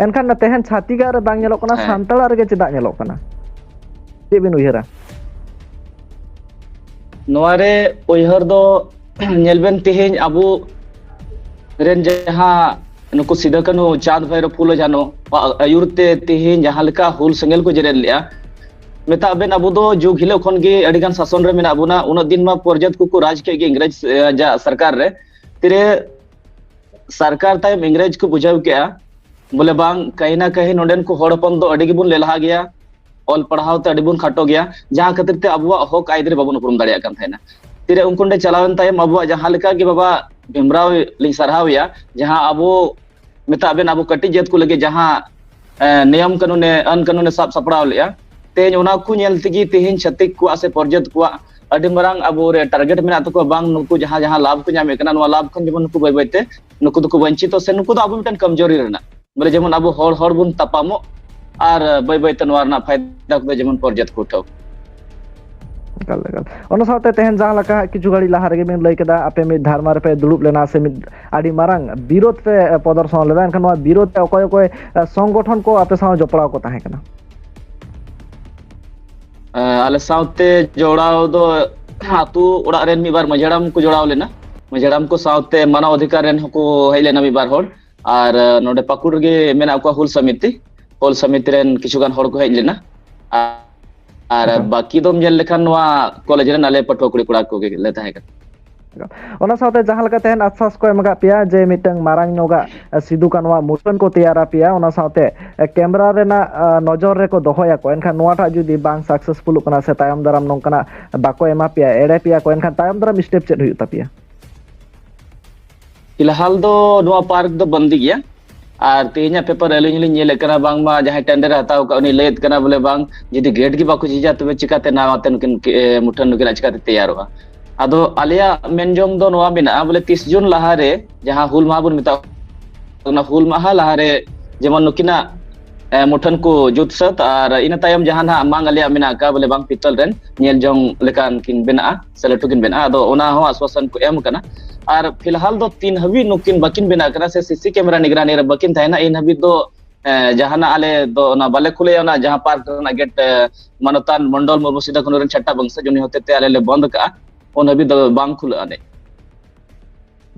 ᱮᱱᱠᱷᱟᱱ ᱛᱮᱦᱮᱧ ᱪᱷᱟᱹᱛᱤᱠᱟᱜ ᱨᱮ ᱵᱟᱝ ᱧᱮᱞᱚᱜ ᱠᱟᱱᱟ, ᱦᱮᱸ᱾ ᱥᱟᱱᱛᱟᱲᱟᱜ ᱨᱮᱜᱮ ᱪᱮᱫᱟᱜ ᱧᱮᱞᱚᱜ ᱠᱟᱱᱟ? ᱪᱮᱫ ᱵᱤᱱ ᱩᱭᱦᱟᱹᱨᱟ? ᱱᱚᱣᱟ ᱨᱮ ᱩᱭᱦᱟᱹᱨ ᱫᱚ ᱧᱮᱞ ᱵᱮᱱ, ᱛᱮᱦᱮᱧ ᱟᱵᱚ ᱨᱮᱱ ᱡᱟᱦᱟᱸ ᱱᱩᱠᱩ ᱥᱤᱫᱩ ᱠᱟᱹᱱᱦᱩ, ᱪᱟᱸᱫᱽ ᱵᱷᱟᱭᱨᱳ, ᱯᱷᱩᱞᱳ ᱡᱷᱟᱱᱳ ᱟᱜ ᱟᱹᱭᱩᱨ ᱛᱮ ᱛᱮᱦᱮᱧ ᱡᱟᱦᱟᱸ ᱞᱮᱠᱟ ᱦᱩᱞ ᱥᱮᱸᱜᱮᱞ ᱠᱚ ᱡᱮᱨᱮᱫ ᱞᱮᱜᱼᱟ, ᱢᱮᱛᱟᱜ ᱵᱮᱱ ᱟᱵᱚ ᱫᱚ ᱡᱩᱜᱽ ᱦᱤᱞᱳᱜ ᱠᱷᱚᱱ ᱜᱮ ᱟᱹᱰᱤ ᱜᱟᱱ ᱥᱟᱥᱚᱱ ᱨᱮ ᱢᱮᱱᱟᱜ ᱵᱚᱱᱟ᱾ ᱩᱱᱟᱹᱜ ᱫᱤᱱ ᱢᱟ ᱯᱚᱨᱡᱚᱛ ᱠᱚᱠᱚ ᱨᱟᱡᱽ ᱠᱮᱫ ᱜᱮ ᱤᱝᱨᱮᱡᱽ, ᱮ, ᱡᱟ ᱥᱚᱨᱠᱟᱨ ᱨᱮ᱾ ᱛᱤᱨᱮ ᱥᱚᱨᱠᱟᱨ ᱛᱟᱭᱚᱢ ᱤᱝᱨᱮᱡᱽ ᱠᱚ ᱵᱩᱡᱷᱟᱹᱣ ᱠᱮᱜᱼᱟ ᱵᱚᱞᱮ ᱵᱟᱝ, ᱠᱟᱹᱦᱤ ᱱᱟ ᱠᱟᱹᱦᱤ ᱱᱚᱰᱮᱱ ᱠᱚ ᱦᱚᱲ ᱦᱚᱯᱚᱱ ᱫᱚ ᱟᱹᱰᱤ ᱜᱮᱵᱚᱱ ᱞᱮᱞᱦᱟ ᱜᱮᱭᱟ, ᱚᱞ ᱯᱟᱲᱦᱟᱣ ᱛᱮ ᱟᱹᱰᱤ ᱵᱚᱱ ᱠᱷᱟᱴᱚ ᱜᱮᱭᱟ, ᱡᱟᱦᱟᱸ ᱠᱷᱟᱹᱛᱤᱨ ᱛᱮ ᱟᱵᱚᱣᱟᱜ ᱦᱚᱠ ᱟᱹᱭᱫᱟᱹᱨᱤ ᱵᱟᱵᱚᱱ ᱩᱯᱨᱩᱢ ᱫᱟᱲᱮᱭᱟᱜ ᱠᱟᱱ ᱛᱟᱦᱮᱱᱟ᱾ ᱛᱤᱨᱮ ᱩᱱᱠᱩ ᱱᱚᱰᱮ ᱪᱟᱞᱟᱣᱮᱱ ᱛᱟᱭᱚᱢ ᱟᱵᱚᱣᱟᱜ ᱡᱟᱦᱟᱸ ᱞᱮᱠᱟ ᱜᱮ ᱵᱟᱵᱟ ᱵᱷᱤᱢᱨᱟᱣ ᱞᱤᱧ ᱥᱟᱨᱦᱟᱣ ᱮᱭᱟ, ᱡᱟᱦᱟᱸ ᱟᱵᱚ ᱢᱮᱛᱟᱜ ᱵᱮᱱ ᱟᱵᱚ ᱠᱟᱹᱴᱤᱡ ᱡᱟᱹᱛ ᱠᱚ ᱞᱟᱹᱜᱤᱫ ᱡᱟᱦᱟᱸ, ᱮ, ᱱᱤᱭᱚᱢ ᱠᱟᱹᱱᱩᱱᱮ, ᱟᱹᱱ ᱠᱟᱹᱱᱩᱱᱮ ᱥᱟᱵ ᱥᱟᱯᱲᱟᱣ ᱞᱮᱜᱼᱟ, ᱛᱮᱦᱮᱧ ᱚᱱᱟ ᱠᱚ ᱧᱮᱞ ᱛᱮᱜᱮ ᱛᱮᱦᱮᱧ ᱪᱷᱟᱹᱛᱤᱠ ᱠᱚᱣᱟᱜ ᱥᱮ ᱯᱚᱨᱡᱚᱛ ᱠᱚᱣᱟᱜ ᱟᱹᱰᱤ ᱢᱟᱨᱟᱝ ᱟᱵᱚ ᱨᱮ target ᱢᱮᱱᱟᱜ ᱛᱟᱠᱚᱣᱟ, ᱵᱟᱝ ᱱᱩᱠᱩ ᱡᱟᱦᱟᱸ ᱡᱟᱦᱟᱸ ᱞᱟᱵᱷ ᱠᱚ ᱧᱟᱢᱮᱫ ᱠᱟᱱᱟ, ᱱᱚᱣᱟ ᱞᱟᱵᱷ ᱠᱷᱚᱱ ᱡᱮᱢᱚᱱ ᱱᱩᱠᱩ ᱵᱟᱹᱭ ᱵᱟᱹᱭ ᱛᱮ ᱱᱩᱠᱩ ᱫᱚᱠᱚ ᱵᱚᱧᱪᱤᱛᱚ ᱥᱮ ᱱᱩᱠᱩ ᱫᱚ ᱟᱵᱚ ᱢᱤᱫᱴᱮᱱ ᱠᱚᱢᱡᱳᱨᱤ ᱨᱮᱱᱟᱜ ᱵᱚᱞᱮ ᱡᱮᱢᱚᱱ ᱟᱵᱚ ᱦᱚᱲ ᱦᱚᱲ ᱵᱚᱱ ᱛᱟᱯᱟᱢᱚᱜ ᱟᱨ ᱵᱟᱹᱭ ᱵᱟᱹᱭᱛᱮ ᱱᱚᱣᱟ ᱨᱮᱱᱟᱜ ᱯᱷᱟᱭᱫᱟ ᱠᱚᱫᱚ ᱡᱮᱢᱚᱱ ᱯᱚᱨᱡᱚᱛ ᱠᱚ ᱩᱴᱷᱟᱹᱣ᱾ ᱮᱠᱟᱞ ᱮᱠᱟᱞ᱾ ᱚᱱᱟ ᱥᱟᱶᱛᱮ ᱛᱮᱦᱮᱧ ᱡᱟᱦᱟᱸ ᱞᱮᱠᱟ ᱦᱟᱸᱜ ᱠᱤᱪᱷᱩ ᱜᱷᱟᱹᱲᱤᱡ ᱞᱟᱦᱟ ᱨᱮᱜᱮ ᱵᱤᱱ ᱞᱟᱹᱭ ᱠᱮᱫᱟ, ᱟᱯᱮ ᱢᱤᱫ ᱫᱷᱟᱨᱢᱟ ᱨᱮᱯᱮ ᱫᱩᱲᱩᱵ ᱞᱮᱱᱟ ᱥᱮ ᱢᱤᱫ ᱟᱹᱰᱤ ᱢᱟᱨᱟᱝ ᱵᱤᱨᱳᱫ ᱯᱮ ᱯᱨᱚᱫᱚᱨᱥᱚᱱ ᱞᱮᱫᱟ, ᱮᱱᱠᱷᱟᱱ ᱱᱚᱣᱟ ᱵᱤᱨᱳᱫ ᱨᱮ ᱚᱠᱚᱭ ᱚᱠᱚᱭ ᱥᱚᱝᱜᱚᱴᱷᱚᱱ ᱠᱚ ᱟᱯᱮ ᱥᱟᱶ ᱡᱚᱯᱲᱟᱣ ᱠᱚ ᱛᱟᱦᱮᱸ ᱠᱟᱱᱟ? ᱟᱞᱮ ᱥᱟᱶᱛᱮ ᱡᱚᱲᱟᱣ ᱫᱚ ᱟᱹᱛᱩ ᱚᱲᱟᱜ ᱨᱮᱱ ᱢᱤᱫ ᱵᱟᱨ ᱢᱟᱹᱡᱷᱤ ᱦᱟᱲᱟᱢ ᱠᱚ ᱡᱚᱲᱟᱣ ᱞᱮᱱᱟ᱾ ᱢᱟᱹᱡᱷᱤ ᱦᱟᱲᱟᱢ ᱠᱚ ᱥᱟᱶᱛᱮ ᱢᱟᱱᱟᱣ ᱚᱫᱷᱤᱠᱟᱨ ᱨᱮᱱ ᱦᱚᱸᱠᱚ ᱦᱮᱡ ᱞᱮᱱᱟ ᱢᱤᱫ ᱵᱟᱨ ᱦᱚᱲ, ᱟᱨ ᱱᱚᱰᱮ ᱯᱟᱹᱠᱩᱲ ᱨᱮᱜᱮ ᱢᱮᱱᱟᱜ ᱠᱚᱣᱟ ᱦᱩᱞ ᱥᱚᱢᱤᱛᱤ᱾ ᱦᱩᱞ ᱥᱚᱢᱤᱛᱤ ᱨᱮᱱ ᱠᱤᱪᱷᱩ ᱜᱟᱱ ᱦᱚᱲ ᱠᱚ ᱦᱮᱡ ᱞᱮᱱᱟ, ᱟᱨ ᱟᱪᱪᱷᱟ᱾ ᱵᱟᱹᱠᱤ ᱫᱚᱢ ᱧᱮᱞ ᱞᱮᱠᱷᱟᱱ ᱱᱚᱣᱟ ᱠᱚᱞᱮᱡᱽ ᱨᱮᱱ ᱟᱞᱮ ᱯᱟᱹᱴᱷᱩᱣᱟᱹ ᱠᱩᱲᱤ ᱠᱚᱲᱟ ᱠᱚᱜᱮ ᱞᱮ ᱛᱟᱦᱮᱸ ᱠᱟᱱᱟ᱾ ᱚᱱᱟ ᱥᱟᱶᱛᱮ ᱡᱟᱦᱟᱸ ᱞᱮᱠᱟ ᱛᱮᱦᱮᱧ ᱟᱥᱥᱟᱥ ᱠᱚ ᱮᱢ ᱟᱠᱟᱫ ᱯᱮᱭᱟ ᱡᱮ ᱢᱤᱫᱴᱟᱝ ᱢᱟᱨᱟᱝ ᱧᱚᱜᱟᱜ ᱥᱤᱫᱩ ᱠᱟᱹᱱᱩᱣᱟᱜ ᱢᱩᱴᱷᱟᱹᱱ ᱠᱚ ᱛᱮᱭᱟᱨ ᱟᱯᱮᱭᱟ, ᱚᱱᱟ ᱥᱟᱶᱛᱮ ᱠᱮᱢᱨᱟ ᱨᱮᱱᱟᱜ ᱱᱚᱡᱚᱨ ᱨᱮᱠᱚ ᱫᱚᱦᱚᱭᱟᱠᱚ, ᱮᱱᱠᱷᱟᱱ ᱱᱚᱣᱟᱴᱟᱜ ᱡᱩᱫᱤ ᱵᱟᱝ ᱥᱟᱠᱥᱮᱥᱯᱷᱩᱞᱚᱜ ᱠᱟᱱᱟ ᱥᱮ ᱛᱟᱭᱚᱢ ᱫᱟᱨᱟᱢ ᱱᱚᱝᱠᱟᱱᱟᱜ ᱵᱟᱠᱚ ᱮᱢᱟ ᱯᱮᱭᱟ, ᱮᱲᱮ ᱯᱮᱭᱟ ᱠᱚ, ᱮᱱᱠᱷᱟᱱ ᱛᱟᱭᱚᱢ ᱫᱟᱨᱟᱢ ᱥᱴᱮᱯ ᱪᱮᱫ ᱦᱩᱭᱩᱜ ᱛᱟᱯᱮᱭᱟ? ᱯᱷᱤᱞᱦᱟᱞ ᱫᱚ ᱱᱚᱣᱟ ᱯᱟᱨᱠ ᱫᱚ ᱵᱚᱱᱫᱤ ᱜᱮᱭᱟ᱾ ᱟᱨ ᱛᱮᱦᱮᱧᱟᱜ ᱯᱮᱯᱟᱨ ᱟᱹᱞᱤᱧ ᱦᱚᱸᱞᱤᱧ ᱧᱮᱞᱮᱫ ᱠᱟᱱᱟ, ᱵᱟᱝᱢᱟ ᱡᱟᱦᱟᱸᱭ ᱴᱮᱱᱰᱟᱨ ᱮ ᱦᱟᱛᱟᱣ ᱟᱠᱟᱫ ᱩᱱᱤ ᱞᱟᱹᱭᱮᱫ ᱠᱟᱱᱟ ᱵᱚᱞᱮ ᱵᱟᱝ, ᱡᱩᱫᱤ ᱜᱮᱴ ᱜᱮ ᱵᱟᱠᱚ ᱡᱷᱤᱡᱟ ᱛᱚᱵᱮ ᱪᱤᱠᱟᱛᱮ ᱱᱟᱣᱟ ᱛᱮ ᱱᱩᱠᱤᱱ ᱠᱮ-, ᱮ, ᱢᱩᱴᱷᱟᱹᱱ ᱱᱩᱠᱤᱱᱟᱜ ᱪᱤᱠᱟᱛᱮ ᱛᱮᱭᱟᱨᱚᱜᱼᱟ? ᱟᱫᱚ ᱟᱞᱮᱭᱟᱜ ᱢᱮᱱ ᱡᱚᱝ ᱫᱚ ᱱᱚᱣᱟ ᱢᱮᱱᱟᱜᱼᱟ ᱵᱚᱞᱮ ᱛᱤᱥ ᱡᱩᱱ ᱞᱟᱦᱟᱨᱮ ᱡᱟᱦᱟᱸ ᱦᱩᱞ ᱢᱟᱦᱟ ᱵᱚᱱ ᱢᱮᱛᱟᱜ ᱚᱱᱟ ᱦᱩᱞ ᱢᱟᱦᱟ ᱞᱟᱦᱟᱨᱮ ᱡᱮᱢᱚᱱ ᱱᱩᱠᱤᱱᱟᱜ, ᱮ, ᱢᱩᱴᱷᱟᱹᱱ ᱠᱚ ᱡᱩᱛ ᱥᱟᱹᱛ, ᱟᱨ ᱤᱱᱟᱹ ᱛᱟᱭᱚᱢ ᱡᱟᱦᱟᱸ ᱱᱟᱦᱟᱜ ᱢᱟᱝ ᱟᱞᱮᱭᱟᱜ ᱢᱮᱱᱟᱜ ᱟᱠᱟᱫ ᱵᱚᱞᱮ ᱵᱟᱝ ᱯᱤᱛᱚᱞ ᱨᱮᱱ ᱧᱮᱞ ᱡᱚᱝ ᱞᱮᱠᱟᱱ ᱠᱤᱱ ᱵᱮᱱᱟᱜᱼᱟ ᱥᱮ ᱞᱟᱹᱴᱩ ᱠᱤᱱ ᱵᱮᱱᱟᱜᱼᱟ, ᱟᱫᱚ ᱚᱱᱟ ᱦᱚᱸ ᱟᱥᱣᱟᱥᱚᱱ ᱠᱚ ᱮᱢ ᱟᱠᱟᱱᱟ᱾ ᱟᱨ ᱯᱷᱤᱞᱦᱟᱞ ᱫᱚ ᱛᱤᱱ ᱦᱟᱹᱵᱤᱡ ᱱᱩᱠᱤᱱ ᱵᱟᱹᱠᱤᱱ ᱵᱮᱱᱟᱜ ᱠᱟᱱᱟ ᱥᱮ ᱥᱤᱥᱤ ᱠᱮᱢᱮᱨᱟ ᱱᱤᱜᱨᱟᱱᱤ ᱨᱮ ᱵᱟᱹᱠᱤᱱ ᱛᱟᱦᱮᱱᱟ, ᱤᱱ ᱦᱟᱹᱵᱤᱡ ᱫᱚ, ᱮ, ᱡᱟᱦᱟᱱᱟᱜ ᱟᱞᱮ ᱫᱚ ᱚᱱᱟ ᱵᱟᱞᱮ ᱠᱷᱩᱞᱟᱹᱭᱟ, ᱚᱱᱟ ᱡᱟᱦᱟᱸ ᱯᱟᱨᱠ ᱨᱮᱱᱟᱜ ᱜᱮᱴ, ᱮ, ᱢᱟᱱᱚᱛᱟᱱ ᱢᱚᱱᱰᱚᱞ ᱢᱩᱨᱢᱩ ᱥᱤᱫᱩ ᱠᱟᱹᱱᱦᱩ ᱨᱮᱱ ᱪᱷᱟᱴᱟ ᱵᱚᱝᱥᱚ ᱩᱱᱤ ᱦᱚᱛᱮᱛᱮ ᱟᱞᱮ ᱞᱮ ᱵᱚᱱᱫ ᱟᱠᱟᱜᱼᱟ, ᱩᱱ ᱦᱟᱹᱵᱤᱡ ᱫᱚ ᱵᱟᱝ ᱠᱷᱩᱞᱟᱹᱜᱼᱟ ᱟᱞᱮ᱾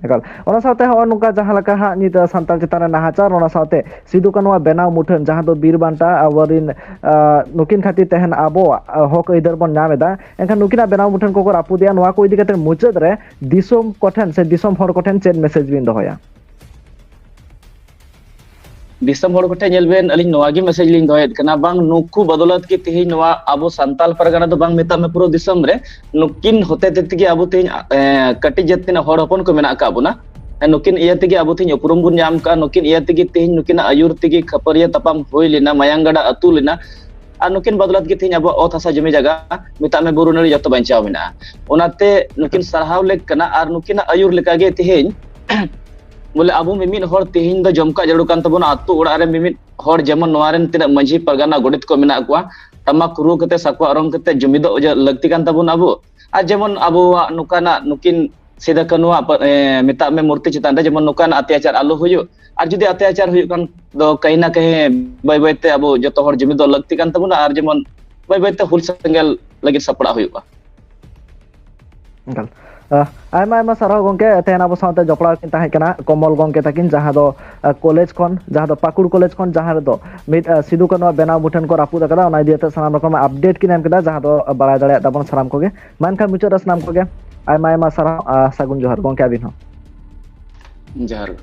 ᱮᱠᱟᱞ᱾ ᱚᱱᱟ ᱥᱟᱶᱛᱮ ᱦᱚᱸᱜᱼᱚ ᱱᱚᱝᱠᱟ ᱡᱟᱦᱟᱸ ᱞᱮᱠᱟ ᱦᱟᱸᱜ ᱱᱤᱛ ᱥᱟᱱᱛᱟᱲ ᱪᱮᱛᱟᱱ ᱨᱮ ᱱᱟᱦᱟᱪᱟᱨ, ᱚᱱᱟ ᱥᱟᱶᱛᱮ ᱥᱤᱫᱩ ᱠᱟᱹᱱᱩᱣᱟᱜ ᱵᱮᱱᱟᱣ ᱢᱩᱴᱷᱟᱹᱱ, ᱡᱟᱦᱟᱸ ᱫᱚ ᱵᱤᱨ ᱵᱟᱱᱴᱟ ᱟᱵᱚᱨᱤᱱ, ᱟᱸ, ᱱᱩᱠᱤᱱ ᱠᱷᱟᱹᱛᱤᱨ ᱛᱮᱦᱮᱧ ᱟᱵᱚᱣᱟᱜ, ᱟᱸ, ᱦᱚᱠ ᱟᱹᱭᱫᱟᱹᱨ ᱵᱚᱱ ᱧᱟᱢ ᱮᱫᱟ, ᱮᱱᱠᱷᱟᱱ ᱱᱩᱠᱤᱱᱟᱜ ᱵᱮᱱᱟᱣ ᱢᱩᱴᱷᱟᱹᱱ ᱠᱚᱠᱚ ᱨᱟᱹᱯᱩᱫᱮᱜᱼᱟ᱾ ᱱᱚᱣᱟ ᱠᱚ ᱤᱫᱤ ᱠᱟᱛᱮ ᱢᱩᱪᱟᱹᱫ ᱨᱮ ᱫᱤᱥᱚᱢ ᱠᱚᱴᱷᱮᱱ ᱥᱮ ᱫᱤᱥᱚᱢ ᱦᱚᱲ ᱠᱚᱴᱷᱮᱱ ᱪᱮᱫ ᱢᱮᱥᱮᱡᱽ ᱵᱤᱱ ᱫᱚᱦᱚᱭᱟ? ᱫᱤᱥᱚᱢ ᱦᱚᱲ ᱠᱚᱴᱷᱮᱱ ᱧᱮᱞ ᱵᱮᱱ, ᱟᱹᱞᱤᱧ ᱱᱚᱣᱟ ᱜᱮ ᱢᱮᱥᱮᱡᱽ ᱞᱤᱧ ᱫᱚᱦᱚᱭᱮᱫ ᱠᱟᱱᱟ, ᱵᱟᱝ ᱱᱩᱠᱩ ᱵᱚᱫᱚᱞᱟᱛ ᱜᱮ ᱛᱮᱦᱮᱧ ᱱᱚᱣᱟ ᱟᱵᱚ ᱥᱟᱱᱛᱟᱞ ᱯᱟᱨᱜᱟᱱᱟ ᱫᱚ ᱵᱟᱝ ᱢᱮᱛᱟᱜ ᱢᱮ, ᱯᱩᱨᱟᱹ ᱫᱤᱥᱚᱢ ᱨᱮ ᱱᱩᱠᱤᱱ ᱦᱚᱛᱮ ᱛᱮ ᱛᱮᱜᱮ ᱟᱵᱚ ᱛᱮᱦᱮᱧ, ᱮ, ᱠᱟᱹᱴᱤᱡ ᱡᱟᱹᱛ ᱛᱤᱱᱟᱹᱜ ᱦᱚᱲ ᱦᱚᱯᱚᱱ ᱠᱚ ᱢᱮᱱᱟᱜ ᱟᱠᱟᱫ ᱵᱚᱱᱟ, ᱱᱩᱠᱤᱱ ᱤᱭᱟᱹ ᱛᱮᱜᱮ ᱟᱵᱚ ᱛᱮᱦᱮᱧ ᱩᱯᱨᱩᱢ ᱵᱚᱱ ᱧᱟᱢ ᱠᱟᱜᱼᱟ, ᱱᱩᱠᱤᱱ ᱤᱭᱟᱹ ᱛᱮᱜᱮ ᱛᱮᱦᱮᱧ ᱱᱩᱠᱤᱱᱟᱜ ᱟᱹᱭᱩᱨ ᱛᱮᱜᱮ ᱠᱷᱟᱹᱯᱟᱹᱨᱤᱭᱟᱹ ᱛᱟᱯᱟᱢ ᱦᱩᱭ ᱞᱮᱱᱟ, ᱢᱟᱭᱟᱝ ᱜᱟᱰᱟ ᱟᱹᱛᱩ ᱞᱮᱱᱟ, ᱟᱨ ᱱᱩᱠᱤᱱ ᱵᱚᱫᱚᱞᱟᱛ ᱜᱮ ᱛᱮᱦᱮᱧ ᱟᱵᱚᱣᱟᱜ ᱚᱛ ᱦᱟᱥᱟ ᱡᱚᱢᱤ ᱡᱟᱭᱜᱟ ᱢᱮᱛᱟᱜ ᱢᱮ ᱵᱩᱨᱩ ᱱᱟᱹᱲᱤ ᱡᱚᱛᱚ ᱵᱟᱧᱪᱟᱣ ᱢᱮᱱᱟᱜᱼᱟ᱾ ᱚᱱᱟᱛᱮ ᱱᱩᱠᱤᱱ ᱥᱟᱨᱦᱟᱣ ᱞᱮᱠ ᱠᱟᱱᱟ, ᱟᱨ ᱱᱩᱠᱤᱱᱟᱜ ᱟᱹᱭᱩᱨ ᱞᱮᱠᱟᱜᱮ ᱛᱮᱦᱮᱧ ᱵᱚᱞᱮ ᱟᱵᱚ ᱢᱤᱢᱤᱫ ᱦᱚᱲ ᱛᱮᱦᱮᱧ ᱫᱚ ᱡᱚᱢ ᱠᱟᱜ ᱡᱟᱹᱨᱩᱲ ᱠᱟᱱ ᱛᱟᱵᱚᱱᱟ᱾ ᱟᱹᱛᱩ ᱚᱲᱟᱜ ᱨᱮ ᱢᱤᱢᱤᱫ ᱦᱚᱲ, ᱡᱮᱢᱚᱱ ᱱᱚᱣᱟ ᱨᱮᱱ ᱛᱤᱱᱟᱹᱜ ᱢᱟᱹᱡᱷᱤ ᱯᱟᱨᱜᱟᱱᱟ ᱜᱚᱰᱮᱛ ᱠᱚ ᱢᱮᱱᱟᱜ ᱠᱚᱣᱟ, ᱴᱟᱢᱟᱠ ᱨᱩ ᱠᱟᱛᱮ, ᱥᱟᱠᱣᱟ ᱚᱨᱚᱝ ᱠᱟᱛᱮ ᱡᱩᱢᱤᱫᱚᱜ ᱡᱟ-, ᱞᱟᱹᱠᱛᱤ ᱠᱟᱱ ᱛᱟᱵᱚᱱᱟ ᱟᱵᱚ᱾ ᱟᱨ ᱡᱮᱢᱚᱱ ᱟᱵᱚᱣᱟᱜ ᱱᱚᱝᱠᱟᱱᱟᱜ ᱱᱩᱠᱤᱱ ᱥᱤᱫᱟᱹ ᱠᱟᱹᱱᱩᱣᱟᱜ ᱯᱟ-, ᱮ, ᱢᱮᱛᱟᱜ ᱢᱮ ᱢᱩᱨᱛᱤ ᱪᱮᱛᱟᱱ ᱨᱮ ᱡᱮᱢᱚᱱ ᱱᱚᱝᱠᱟᱱᱟᱜ ᱚᱛᱛᱟᱪᱟᱨ ᱟᱞᱚ ᱦᱩᱭᱩᱜ, ᱟᱨ ᱡᱩᱫᱤ ᱚᱛᱛᱟᱪᱟᱨ ᱦᱩᱭᱩᱜ ᱠᱷᱟᱱ ᱫᱚ ᱠᱟᱹᱦᱤ ᱱᱟ ᱠᱟᱹᱦᱤ ᱵᱟᱹᱭ ᱵᱟᱹᱭ ᱛᱮ ᱟᱵᱚ ᱡᱚᱛᱚ ᱦᱚᱲ ᱡᱩᱢᱤᱫᱚᱜ ᱞᱟᱹᱠᱛᱤ ᱠᱟᱱ ᱛᱟᱵᱚᱱᱟ, ᱟᱨ ᱡᱮᱢᱚᱱ ᱵᱟᱹᱭ ᱵᱟᱹᱭ ᱛᱮ ᱦᱩᱞ ᱥᱮᱸᱜᱮᱞ ᱞᱟᱹᱜᱤᱫ ᱥᱟᱯᱲᱟᱜ ᱦᱩᱭᱩᱜᱼᱟ᱾ ᱮᱠᱟᱞ᱾ ᱟᱦ, ᱟᱭᱢᱟ ᱟᱭᱢᱟ ᱥᱟᱨᱦᱟᱣ ᱜᱚᱝᱠᱮ, ᱛᱮᱦᱮᱧ ᱟᱵᱚ ᱥᱟᱶᱛᱮ ᱡᱚᱯᱲᱟᱣ ᱠᱤᱱ ᱛᱟᱦᱮᱸ ᱠᱟᱱᱟ ᱠᱚᱢᱚᱞ ᱜᱚᱝᱠᱮ ᱛᱟᱹᱠᱤᱱ, ᱡᱟᱦᱟᱸ ᱫᱚ ᱟᱦ, ᱠᱚᱞᱮᱡᱽ ᱠᱷᱚᱱ, ᱡᱟᱦᱟᱸ ᱫᱚ ᱯᱟᱹᱠᱩᱲ ᱠᱚᱞᱮᱡᱽ ᱠᱷᱚᱱ, ᱡᱟᱦᱟᱸ ᱨᱮᱫᱚ ᱢᱤᱫ ᱟᱦ, ᱥᱤᱫᱩ ᱠᱟᱹᱱᱩᱣᱟᱜ ᱵᱮᱱᱟᱣ ᱢᱩᱴᱷᱟᱹᱱ ᱠᱚ ᱨᱟᱹᱯᱩᱫ ᱟᱠᱟᱫᱟ, ᱚᱱᱟ ᱤᱫᱤ ᱠᱟᱛᱮ ᱥᱟᱱᱟᱢ ᱨᱚᱠᱚᱢ ᱟᱯᱰᱮᱴ ᱠᱤᱱ ᱮᱢ ᱠᱮᱫᱟ, ᱡᱟᱦᱟᱸ ᱫᱚ ᱟᱦ, ᱵᱟᱲᱟᱭ ᱫᱟᱲᱮᱭᱟᱜ ᱛᱟᱵᱚᱱ ᱥᱟᱱᱟᱢ ᱠᱚᱜᱮ᱾ ᱢᱟ ᱮᱱᱠᱷᱟᱱ ᱢᱩᱪᱟᱹᱫ ᱨᱮ ᱥᱟᱱᱟᱢ ᱠᱚᱜᱮ ᱟᱭᱢᱟ ᱟᱭᱢᱟ ᱥᱟᱨᱦᱟᱣ, ᱟᱦ, ᱥᱟᱹᱜᱩᱱ ᱡᱚᱦᱟᱨ ᱜᱚᱝᱠᱮ ᱟᱹᱵᱤᱱ ᱦᱚᱸ᱾ ᱡᱚᱦᱟᱨ᱾